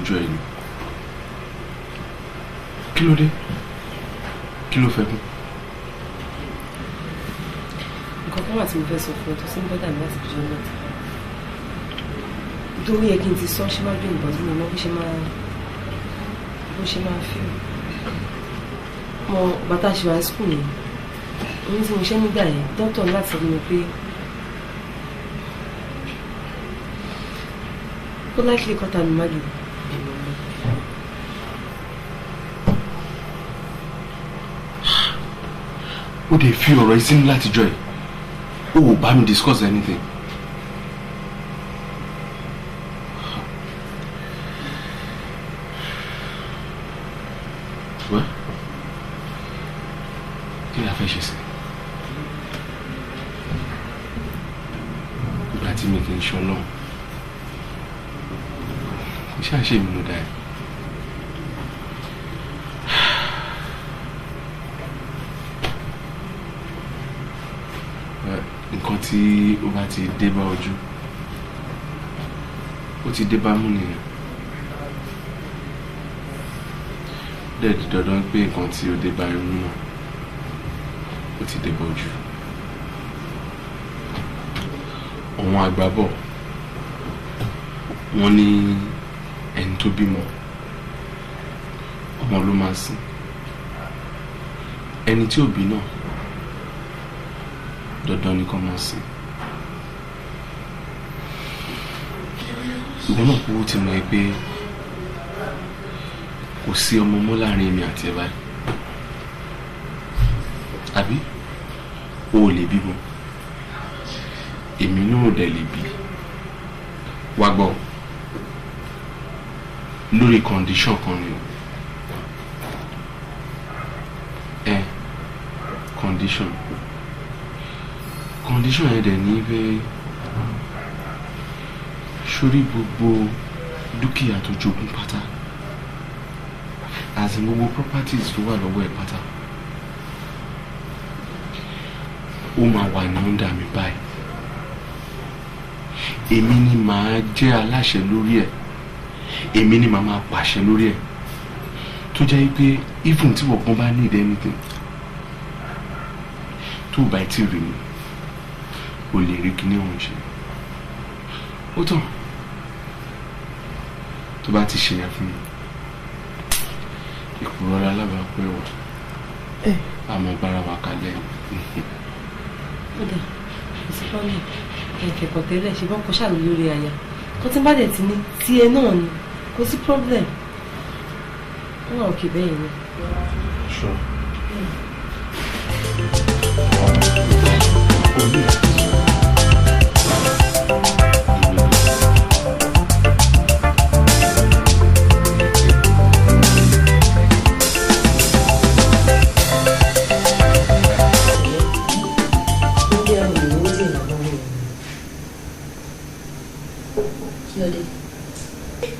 lójú ẹ ni. Kí ló dé? Kí ló fẹ́ kún? Nǹkan kan wà tí mo fẹ́ sọ fún ẹ tó sì ń bọ́dà mi láti jọ mẹ́ta. Nítorí yẹ kí n ti sọ síwájú ìbọn tí mo mọ bó ṣe máa feel. Mo bàtà ṣe wá school mi. Oyún tí mo ṣẹ́ nígbà yẹn, dókítà láti sọ fún mi pé ó likely kọ́ta mi má lè bímọ mọ́. Ó dẹ̀ fi ọ̀rọ̀ yìí sínú látijọ́ ẹ̀. Ó ò bá mi discuss anything. Well, kí ni a fẹ́ ṣe sí? Ìgbà tí mi kì í ṣe Ọlọ́run, kò ṣáà ṣe mi ló dá ẹ. Nǹkan tí ó bá ti dé bá ojú, ó ti dé bá mú nìyẹn. Dẹ̀ di dandan pé nǹkan tí ó dé bá imú náà, ó ti dé bá ojú. Àwọn àgbà bọ̀, wọ́n ní ẹni tó bímọ, ọmọ ló máa sìn. Ẹni tí ò bí náà, dandan ni kó máa sìn. Ìwọ náà kúrò ti mọ̀ ẹ́ pé kò sí ọmọ mọ́ láàrin èmi àti ẹ báyìí. Àbí? O ò lè bímọ. Èmi náà ò dẹ̀ lè bí. Wá gbọ́, lórí condition kan ni o. Ẹ condition. Condition yẹn dẹ̀ ní pé sórí gbogbo dúkìá tó jogún pátá, àti gbogbo properties tó wà lọ́wọ́ ẹ̀ pátá, ó máa wà ní under mi báyìí. Èmi ni màá jẹ́ aláṣẹ lórí ẹ̀, èmi ni màá máa pàṣẹ lórí ẹ̀, tó jẹ́ pé even tí wọ́n kan bá need anything, tó bá ti rí mi, o lè rí kíní ọ̀hún ṣe. Ó tàn, tó bá ti ṣe yẹn fún mi, ìkúrọ̀lá alábàápẹ́ wà, àmọ́ bára wa kalẹ̀. Ó dà, kò sí problem. Ẹ kẹ̀kọ́ tẹ́lẹ̀ ṣe bọ́ kọ́ ṣàlùyé lórí aya. Kó tí n bá dẹ̀ ti ní tiẹ̀ náà ni, kò sí problem. Ó wà òkè bẹ́ẹ̀ ni. Sure.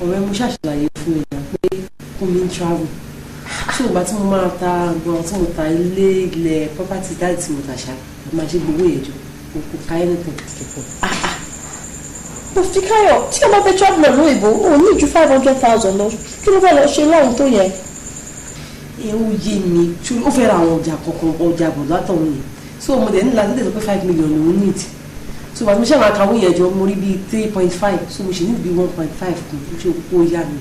Ọ̀rẹ́ mo ṣàṣàlàyé fún ẹ pé kún mi ń travel. Ṣé ìgbà tí mo máa ta gbọ́n tí mo ta ilé ilẹ̀ property dáàdì tí mo tà ṣá, mo máa ṣe gbowó yẹn jọ, kò ká anything kẹ̀kọ́. Mo fi Káyọ̀ tí o bá fẹ́ travel lọ lóyìnbó, o ní ju 500,000 lọ, kí ló fẹ́ lọ ṣe lọ́hùn tó yẹn? Ẹ ó yé mi, ó fẹ́ ra àwọn ọjà kọ̀ọ̀kan ọjà bọ̀ látọ̀hún yẹn. So mo dẹ̀ ní láti tẹ̀sán pé 5 million lòún need. So bàtí mo ṣe àwọn akawó yẹn jọ, mo rí bíi 3.5, so mo ṣe ní bíi 1.5 kù, mo ṣe kó yá mi.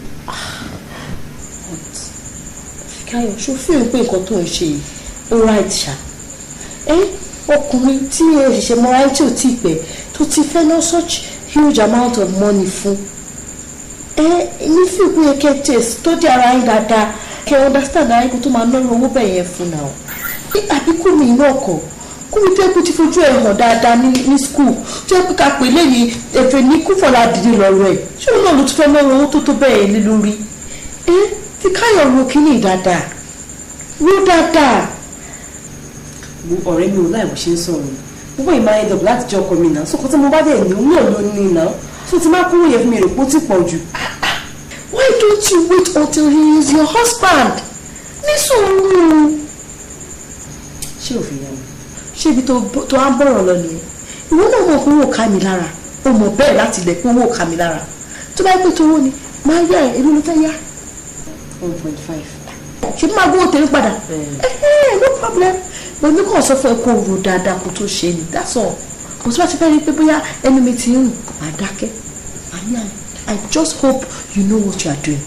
Fíkáyọ̀, ṣó fíìmù pé nǹkan tó ń ṣe yìí ó right ṣá? Ọkùnrin tí ẹ ṣẹ̀ṣẹ̀ mọ́ra ẹ tí ò tí ì pẹ́ tó ti fẹ́ ná such huge amount of money fún. Ní fíìmù yẹn kẹ́ tẹ̀ study ara yín dáadáa, kẹ́ understand ara yín kó tó máa ná owó bẹ́ẹ̀ yẹn fún náà. Àbíkú mi náà kọ̀. Kúmi tó yẹ kó ti fojú ẹ hàn dáadáa ní school tó yẹ kó ká pè léyìn ẹ̀fẹ̀ ní kúfọ̀lá dìde lọ́rọ̀ ẹ̀, ṣé òun náà ló tún fẹ́ mọ́ owó tó tó bẹ́ẹ̀ lé lórí? Fíkáyọ̀ ro kíní dáadáa, ro dáadáa. Wo ọ̀rẹ́ mi ò láì bó ṣe ń sọ̀rọ̀ gbogbo ìmọ̀ ayé dọ̀bù láti jọ ọkọ mi náà, sókò tí mo bá dẹ̀ ní òun náà ló ní náà, tó ti máa kúrò yẹn fún mi rò pé ó ti pọ̀ jù. Why don't you wait until he is your husband? Ní sùúrù. Ṣé òfin yá mi? Ṣé ibi tó á ń bọ̀rọ̀ lọ nìyẹn? Ìwọ náà mọ̀ pé owó ká mi lára, o mọ̀ bẹ́ẹ̀ láti ilẹ̀ pé owó ká mi lára. Tó bá pẹ́ tówó ni, Máa yá ẹ, èmi ló fẹ́ yá. 1.5. Ṣé máa gbówó tèmi padà? No problem. But mi kàn sọ fún ẹ kó o rò dáadáa kó tó ṣe ni, that's all. Kò sí wá ti fẹ́ rí pé bóyá ẹnu mi ti ń rùn, màá dákẹ́. Màá yá ẹ. I just hope you know what you are doing.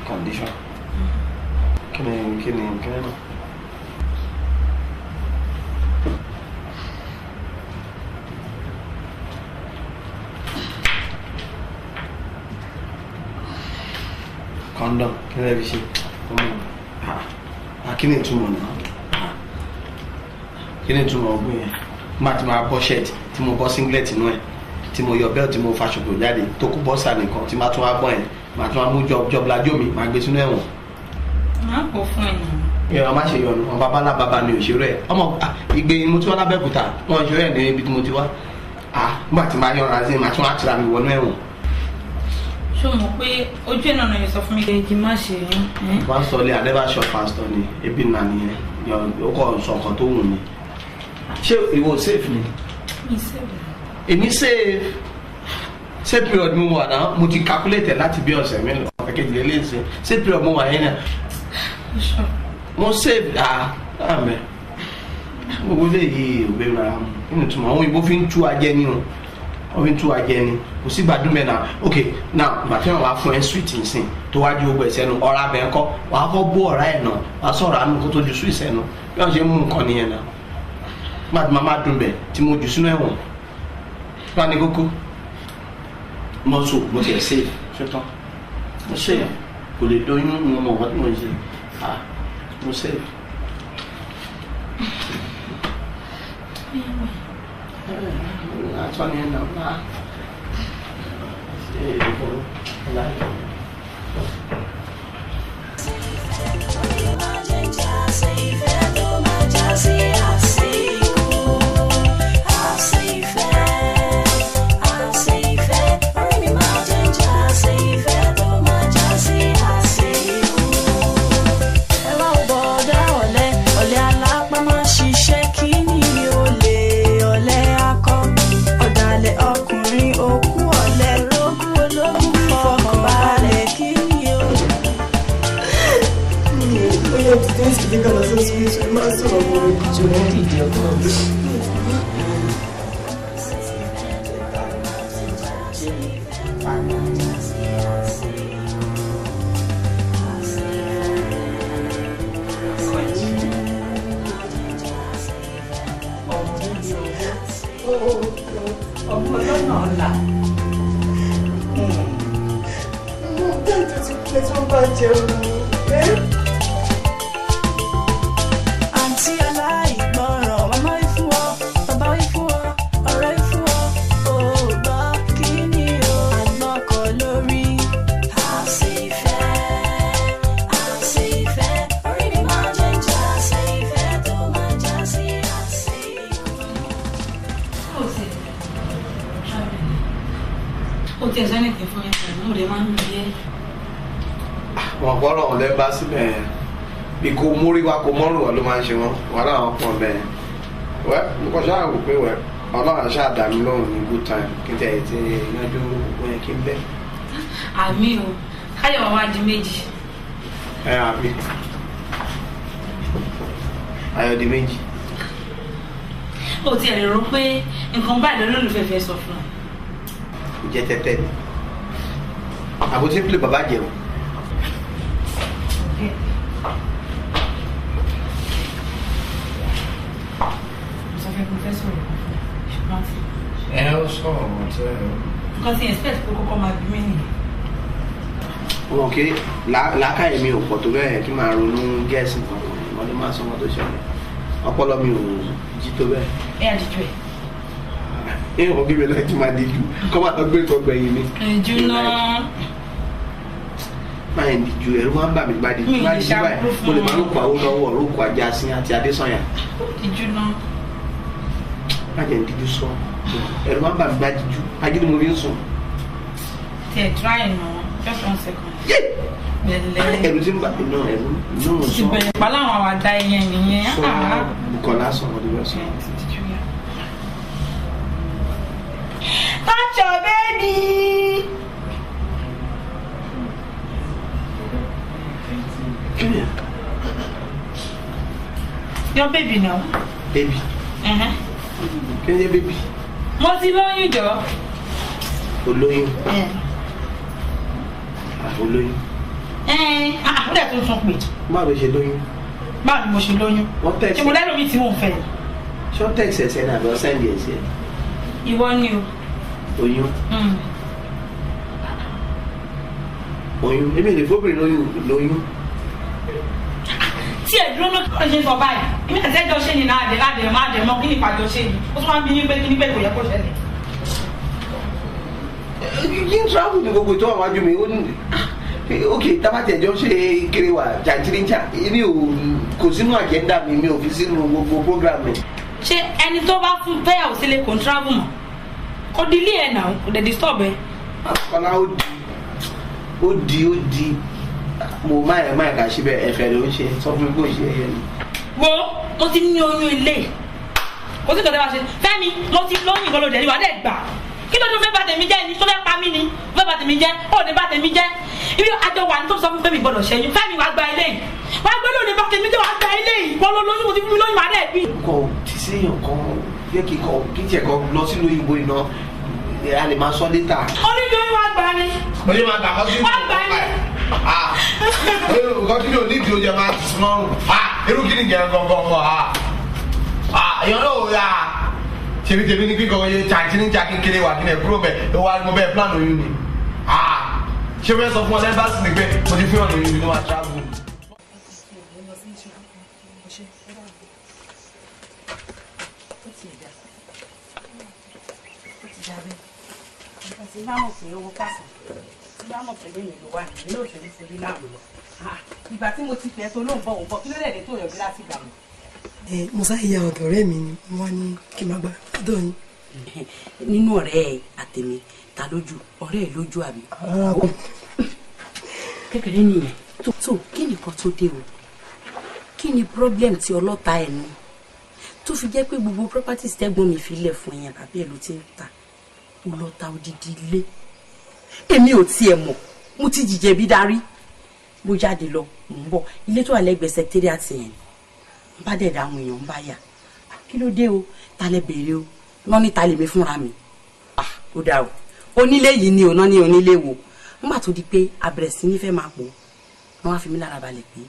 Condition. Kí ni náà? Condom, kí ni ẹ fi ṣe? Kí ni ìtumọ̀ náà? Kí ni ìtumọ̀ ọgbọ́n yẹn? Má ti máa bọ́ shirt tí mo bọ́ singlet inú ẹ̀, tí mo yọ belt tí mo fa ṣòkòtò jáde, tó kú bọ́sà nìkan tí máa tún wá bọ́ yẹn, máa tún wá mú jọblajó mi, máa gbé sínú ẹ̀wọ̀n. Máa kọ fún ẹ nà. Ìyá má ṣe yọnu, wọn bàbá ńlá bàbá mi ò ṣerú ẹ̀. Ọmọ ìgbé mo ti wá lábẹ́òkúta, wọn ṣerú ẹ̀ ní ibi tí mo ti wá. Nígbà tí máa yọra sí, màá tún wá tira mi wọnú ẹ̀wọ̀n. Ṣé o mọ̀ pé ojú ẹ̀ náà yẹn sọ fún mi pé kí n má ṣe é? Wọ́n sọ lé àdébà ṣọ pásítọ̀ ni, ebi nà nìyẹn, ó kọ̀ sọ nǹkan tó wù mí. Ṣé ìwọ safe ni? Mi safe. Èmi safe. Safe period mo wà náà, mo ti calculate láti bí ọ̀sẹ̀ mélòó, ọ̀sẹ̀ kejì lé léṣe. Safe period mo wà yẹn náà. Mo save àmẹ́. Gbogbo eléyìí ò bẹ́ẹ̀ rárá mu. Nínú ìtumọ̀ àwọn òyìnbó fi ń tú ajẹ́ ní o. Wọ́n fi ń tú ajẹ́ ní. Kò sí gbàdúrà mẹ́ náà. Ok, now ìgbà tí wọ́n wá fún ẹ sweet nsìn tó wájú gbogbo ẹ̀ sẹ́nu ọ̀rá bẹ́ẹ̀ kọ́. Wàá kọ́ bó ọ̀rá ẹ̀ náà. Wàá sọ̀rọ̀ àánú kó tó ju sweet sẹ́nu. Bí wọ́n ṣe ń mú nǹkan nìyẹn náà. Má ti máa dùn bẹ̀ tí mo jù sínú ẹ̀wọ̀n. Bá ní kókó. Mo sọ mo tiẹ̀ save. Ṣé tán? Mo save. Kò lè doyún mo mọ̀ wọ́n tí mo ń ṣe. Mo save. Wọn gbọ́dọ̀ ọ̀lẹ́ bá síbẹ̀ yẹn bí kò mórí wa kò mọ́rùn wa ló máa ń ṣe wọn wàhálà wọn pọ̀ bẹ́ẹ̀ wẹ́ nǹkan ṣáà wò pé wẹ́ ọlọ́run ṣáà dá mi lóhùn ní good time kí n tẹ̀ ẹ̀ yanjú gbogbo yẹn kí n bẹ́. Àmì o káyọ̀ wá wá di méjì. Ẹ àmì ayọ̀ di méjì. O tiẹ̀ lè rò pé nǹkan báyìí lólùfẹ́ fẹ́ sọ fún ọ. Jẹ tẹ́tẹ́ ni àbótí pílẹ̀ bàbá jẹun. Ẹ ó sọ̀rọ̀ tẹ́ ẹ. Nǹkan tí expect kó kọ́kọ́ máa bí mí nìyẹn. Wọn kì í làákàyè mi ò pọ̀ tó bẹ́ẹ̀ kí máa ronú gẹ̀ẹ́sì kankan, wọ́n ní máa sọ wọn tó ṣẹlẹ̀, ọpọlọ mi ò jí tó bẹ́ẹ̀. Ẹ àdìjú ẹ. Ẹ ò kí mi láì tí máa díjú kọ́ máa lọ gbé nǹkan gbẹ̀yìn mi. Ìjú náà. Máa ń díjú, ẹ̀rù máa ń bà mí bá díjú Mi bá lè díjú báyìí ṣàbùrú fún mo lè máa ọ. rúkọ Awólọ́wọ̀, rúkọ Ajásin àti Adésànyà. Ìjú náà. Má jẹ́ ń díjú sọ, ẹ̀rù máa ń bà mí bá díjú, agídí mo fi ń sùn. Tiẹ̀ try nà, just one second. Bẹ̀lẹ̀. Ẹ̀rù ti ń bà mí náà, ẹ̀rù náà Ti sọ. bẹ̀rẹ̀ pa láwọn àwàdà ẹyẹn nìyẹn. Sọ Bùkọ́lá sọ ọmọdé bẹ́ẹ̀ sọ. Touch your baby. Kí ni? Your baby now. Baby. Uh-huh. Kí ni baby? Mo ti lóyún jọ. Olóyún. Olóyún. Ó dẹ̀ tún tún pè. Báwo ló ṣe lóyún? Báwo ni mo ṣe lóyún? Wọ́n tẹ̀sí. Ṣé mo lẹ́nu mi tí mò ń fẹ́? Ṣé wọ́n tẹ̀sí ẹsẹ̀ náà àbí wọ́n sẹ́ndì ẹ̀sẹ̀? Ìwọ ni o. Oyún. Oyún. Èmi lè fóbìnrin lóyún lóyún. Tí ẹ dúró náà kí ló ṣe ń sọ báyìí? Èmi àti ẹjọ́ ṣe ni náà àdé ládé mọ́ àdé mọ́ kí ni ìpàdé ṣe ni? Ó tún máa ń bí yín pé kí ni pé kò yẹ kó ṣẹlẹ̀. Kí n travel ní gbogbo ìtọ́wọ̀ wájú mi, ó ní ok tabati ẹjọ ṣe kiri wa jàǹtìrìjà, èmi ò kò sínú agenda mi, mi ò fi sínú gbogbo program mi. Ṣé ẹni tó bá fún fẹ́yàwó sílé kò ń travel mọ́? Kò di ilé ẹ̀ náà, kò dẹ̀ disturb ẹ. Kọ́lá ó di ó di ó di mo máa ẹ̀ máa kà síbẹ̀, ẹ̀fẹ̀ ló ń ṣe, sọ fún mi kó ṣe ẹyẹ ni. Wo, mo ti ní oyún ilé, kò sí nǹkan tẹ́ bá ṣe. Fẹ́mi, mo ti lóyún nǹkan ló dẹ̀ ní wàá dẹ̀ gbà. Kí ló dé fẹ́ bà tèmi jẹ́ ni? Tó fẹ́ pa mí ni? Fẹ́ bà tèmi jẹ́? Ó ní bà tèmi jẹ́. Ibi àjọ wà ní tó sọ fún Fẹ́mi gbọ́dọ̀ ṣẹ́yún. Fẹ́mi wàá gba ilé yìí, wàá gbé lónìí bà tèmi jẹ́, wàá gba ilé yìí. Wọ́n ló lóyún, mo ti fún mi lóyún, wàá dẹ̀ bí. Kò tí sí èèyàn kan yẹ kí kọ kí tiẹ̀ kọ lọ sílùú òyìnbó iná, a lè máa sọ létà. Onídìí wàá gbà ni. Mo ní máa gbà kọ́ sí Wàá gbà ni. Nǹkan tí mi ò ní ìdí oúnjẹ máa ti sún lọ́rùn. Irú kí ni jẹun gangan wọ̀? Èèyàn náà ò yà. Ṣèbí tèmi ní kíkọ iye chàǹtí ní chà kékeré wà kí ni ẹ̀ kúrò bẹ̀ ẹ wá mo bẹ́ẹ̀ plan oyún ni. Ṣé wọ́n sọ fún ọ lẹ́bàásì ni pé mo ti fún ọ̀nà oyún ni wọ́n á travel. Tí bá mọ̀ pé owó pàṣẹ, tí bá mọ̀ pé lóyún ló wà ní ilé òṣèlú forí láàmú lọ. Ìgbà tí mo ti pẹ́ tó lóun bọ̀ òun bọ̀, kí ló dẹ̀ dé tó yọjú láti gbà mí? Ẹ mo sáré ya ọ̀dọ̀ ọ̀rẹ́ mi ni mo wá ní kí n máa gbà lọ́dọ̀ yín. Nínú ọ̀rẹ́ ẹ àtẹ̀mí, ta lójú ọ̀rẹ́ ẹ lójú àbí? Rárá kò. Kékeré nìyẹn. Tó kí nìkan tó dé o, kí ni problem tí ọlọ́ta ẹ̀ ní tó fi jẹ́ pé gbogbo properties tẹ́gbọ́n mi fi lẹ̀ fún ẹ̀yàn bàbá ẹ̀ ló ti ń ta, ó lọ ta odidi ilé. Èmi ò tiẹ̀ mọ̀, mo ti jìjẹ̀ bí darí, mo jáde lọ, mò ń bọ̀, ilé tó wà lẹ́gbẹ̀ẹ́ secretariat yẹn n bá dẹ̀ da àwọn èèyàn ń bá yà, kí ló dé o, ta lẹ béèrè o, wọ́n ní ta lèmi fúnra mi. Ó dáa o, onílé yìí ni o, náà ní onílé wo. Nígbà tó di pé abẹ̀rẹ̀ sí ní fẹ́ máa pọ̀, wọ́n wá fi mí lára balẹ̀ pé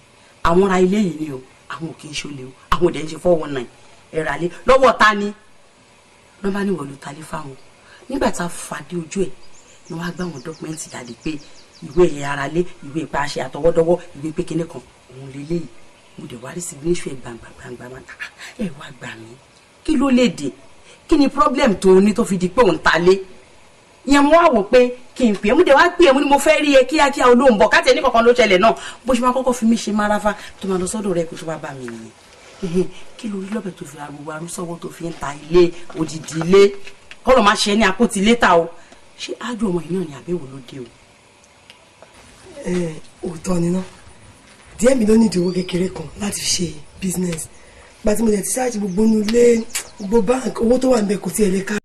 àwọn ra ilé yìí ni o, àwọn ò kì í ṣolè o, àwọn ò dẹ̀ ń ṣe 419 ẹ̀rọ alẹ́ lọ́wọ́ ta ni wọ́n bá ní wọ́n ló ta lé fáwọn. Nígbà tá a fàdé ojú ẹ̀ ni wọ́n á gbá àwọn dọ́kúmẹ́ǹtì jáde pé ìwé ẹ̀yà ara lé, ìwé ìpa àṣẹ àtọwọ́dọ́wọ́, ìwé pé kinní kan òun lélẹ́yìí. Mo dẹ̀ wá rí signature ẹ̀ gbangba gbangba, máa ẹ wá gbà mí, kí ló lè dé, kí ni problem tó ní tó fi di pé òun ta lé ìyẹn? Mo wá wò pé kí n pè é, mo dẹ̀ wá pè é, mo ní mo fẹ́ rí ẹ kíákíá, olóhùn bọ̀ káàtì ẹni kankan ló ṣẹlẹ̀ náà, bó ṣe máa kọ́kọ́ fi mí ṣe márafa tó máa lọ sọ́dọ̀ rẹ kó tó wá bá mi nìyẹn. Kí ló rí lọ́bẹ̀ tó fi ariwo arúsọ́wọ́ tó fi ń ta ilé odidi ilé, kọ́lọ̀ máa ṣe ní akóti létà o? Ṣé ájú ọmọ yìí náà ni àbẹ̀wò ló dé o? Ẹ òótọ́ ni ná, díẹ̀ mi ló ní ìdíwọ́ kékeré kan láti fi ṣe business, gba tí mo dẹ̀ ti ṣáàjì gbogbo inú ilé, gbogbo bank, owó tó wà níbẹ̀ kò tiẹ̀ lè ká.